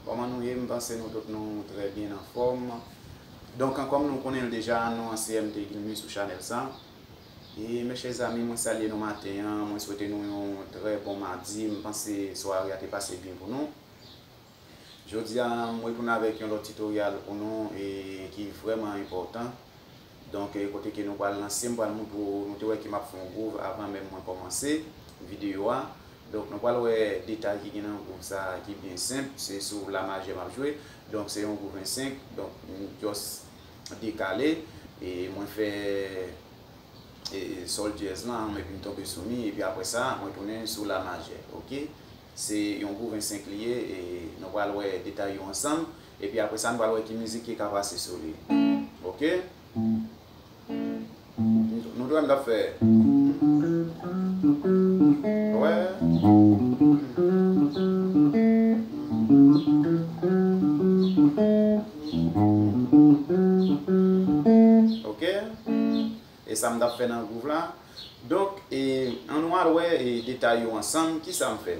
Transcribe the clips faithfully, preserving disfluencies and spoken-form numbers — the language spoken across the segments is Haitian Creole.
Kòman nou ye? M panse nou tout nou trè byen anfòm. Donk, kòm nou konnen l deja, nou an C M T Gilmy sou chanèl sa. E, mechè zanmi, mwen salye nou maten an, mwen swete nou yon trè bon madi. M panse sware a te pase byen pou nou. Jodi a, m retounen avèk yon lòt titoryal pou nou e ki vrèman enpòtan. Donk, e, kote ke nou pral lanse, m pral montre w, nou te wè ke m ap fè yon gwouv avan menm mwen kòmanse videyo a. Donk, nou pral wè detay ki gen nan gwouv sa a ki byen senp. Se sou la majè m ap jwe. Donk, se yon gwouv en senk. Donk, m just dekale. E mwen fè e, e, sòl dyèz lan, epi m tonbe sou mi, epi apre sa, mwen tounen sou la majè, oke? Se yon gwouv en senk li ye, e nou pral wè detay yo ansanm, epi apre sa, nou pral wè ki mizik ki ka pase sou li. Oke? Nou t wè m t ap fè. Wè. Oke? E sa m t ap fè nan gwouv la. Donk, e, ann nou al wè, e, detay yo ansanm. Kisa m fè?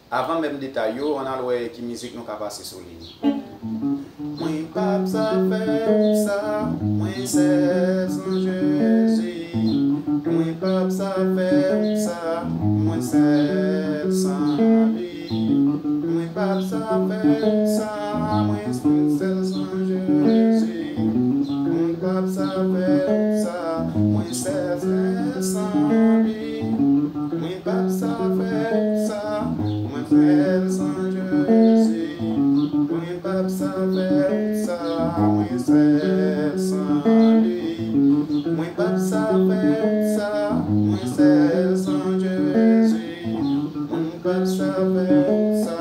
Avan menm detay yo, ann al wè ki mizik nou ka pase sou li. Mwen p ap sa fè ou sa, mwen sèl san Jezi. Mwen p ap sa fè ou sa, mwen sèl san li. Mwen p ap sa fè ou sa, mwen sèl san Jezi. Mwen p ap sa fè ou sa, mwen sèl, sèl san li. Mwen p ap sa fè ou sa, mwen sèl san Jezi. Mwen p ap sa fè ou sa, mwen sèl san li. Mwen p ap sa fè ou sa, mwen sèl san Jezi. Mwen p ap sa fè ou sa,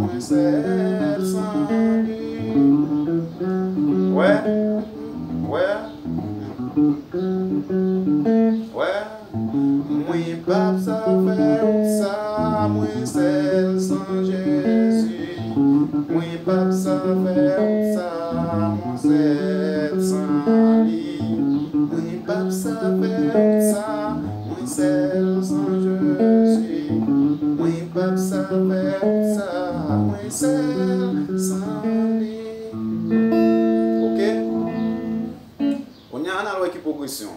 mwen sèl san li. Wè, wè, wè. Mwen p ap sa fè ou sa, mwen sèl san Jezi. Mwen p ap sa fè ou sa, mwen sèl san li. Mwen p ap sa fè ou sa, mwen sèl san Jezi. Mwen p ap sa fè ou sa, mwen sèl san li. Oke? Kounye a, ann al wè ki pwogresyon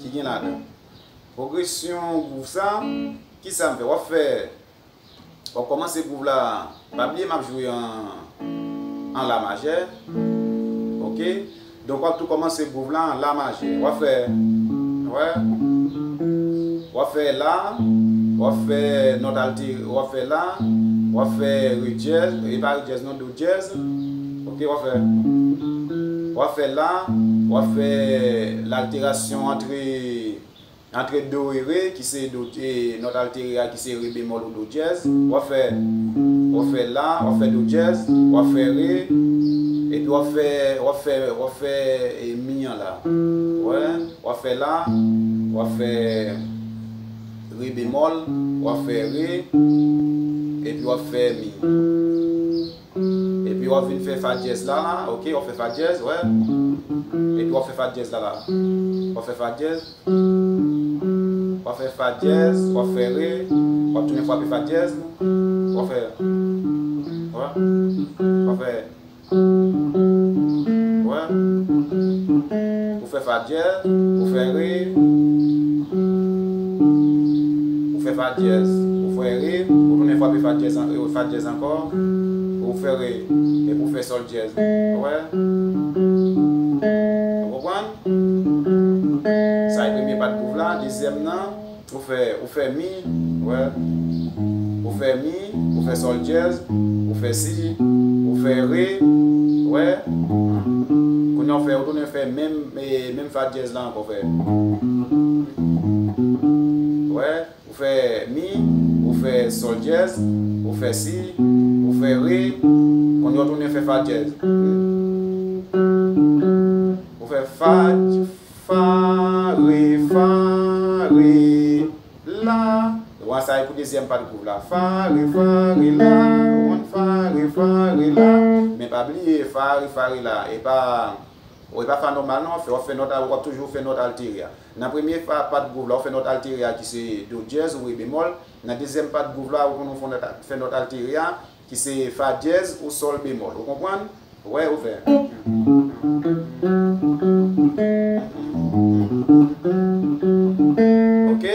ki gen ladan. Pwogresyon gwouv sa, kisa m fè? W ap fè W ap kòmanse gwouv la. Pa bliye m ap jwe an, an la majè. Oke? Donk, w ap tou kòmanse gwouv la an la majè. W ap fè, wè. W ap fè la. W ap fè nòt altere. W ap fè la. W ap fè re dyèz. E pa re dyèz, non, do dyèz. Oke, w ap fè. W ap fè la. W ap fè lalterasyon antre antre do e re, ki se do, e, nòt altere a, ki se re bemòl ou do dyèz. W ap fè, w ap fè la, w ap fè do dyèz, w ap fè re, epi w ap fè, w ap fè, w ap fè, e, mi an la. Wè, w ap fè la, w ap fè re bemòl, w ap fè re, epi w ap fè mi. Epi w ap vin fè fa dyèz la, la, oke, w ap fè fa dyèz, wè. Epi w ap fè fa dyèz la, la. W ap fè fa dyèz. W ap fè fa dyèz, w ap fè re, w ap tounen frape fa dyèz. W ap fè, wè. W ap fè, wè. Ou fè fa dyèz, ou fè re, ou fè fa dyèz, ou fè re, ou tounen frape fa dyèz an-, fa dyèz ankò, ou fè re, epi ou fè sòl dyèz. Ou wè? Ou konprann? Sa e premye pat gwouv la, dezyèm nan, ou fè, ou fè mi, ou wè. Ou fè mi, ou fè sòl dyèz, ou fè si, ou fè re, ou wè. Kounye a ou fè, ou tounen fè menm, e, menm fa dyèz la ankò, ou fè. Ou wè, ou fè mi, ou fè sòl dyèz, ou fè si, ou fè re, kounye a ou tounen fè fa dyèz. Ou fè fa, fa, re, fa, re, la. Ou wè sa e pou dezyèm pat gwouv la. Fa, re, fa, re, la. Ou konprann? Fa, re, fa, re, la. Men pa bliye, fa, re, fa, re, la. E pa, e pa fa nòmal non, w ap fè, w ap fè nòt, w ap toujou fè nòt altere a. Nan premye fa, pat gwouv la, ou fè nòt altere a ki se do dyèz ou re bemòl. Nan dezyèm pat gwouv la, ou konn fè nòt, fè nòt altere a ki se fa dyèz ou sòl bemòl. Ou konprann? Ou wè, ou fè. Ok?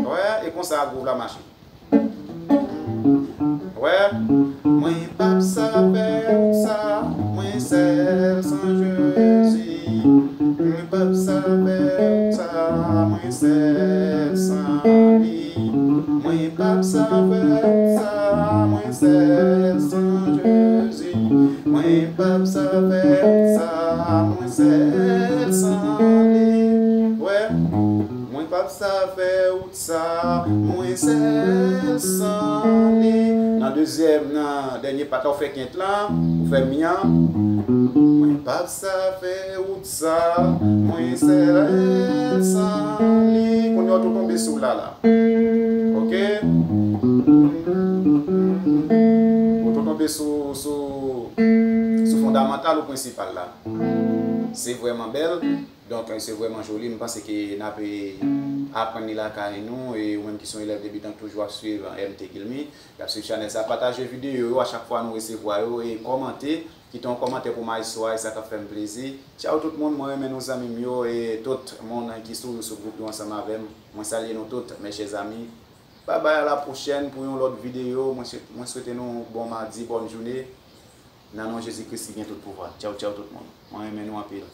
Ou wè, e konsa gwouv la mache. Wè, mwen p ap sa fè wout sa, mwen sèl san Jezi. Mwen p ap sa fè wout sa, mwen sèl san li. Mwen p ap sa fè wout sa, mwen sèl san Jezi. Mwen p ap sa fè wout sa, mwen sèl san li. Wè, mwen p ap sa fè wout sa, mwen sèl san li. Nan dezyèm, nan dènye pat la, ou fè kent lan, ou fè mi an. Mwen p ap sa fè wout sa, mwen sèl san li. Kounye a ou tou tonbe sou la la. Ok? Ou tou tonbe sou, sou, sou fondamantal ou prensipal la. Se vrèman bèl. Donk, se vrèman joli. M panse ke n ap, e, aprann li lakay nou. E ou menm ki se yon elèv debitan, toujou ap swiv M T Gilmy, k ap swiv chanèl sa, pataje videyo yo a chak fwa nou resevwa yo e kòmante. Kite yon kòmantè pou m a y so a, e sa k ap fè m plezi. Tchaw tout moun, mwen renmen nou zanmi m yo e tout moun ki sou, sou gwoup yo ansanm avè m. Mwen salye nou tout, mes chers amis. Babay, a la pwochèn pou yon lòt videyo. Mwen swe-, mwen swete nou bon madi, bòn jounen. Nan non Jezi Kris ki gen tout pouvwa. Tchaw, tchaw tout moun. Mwen renmen nou anpil.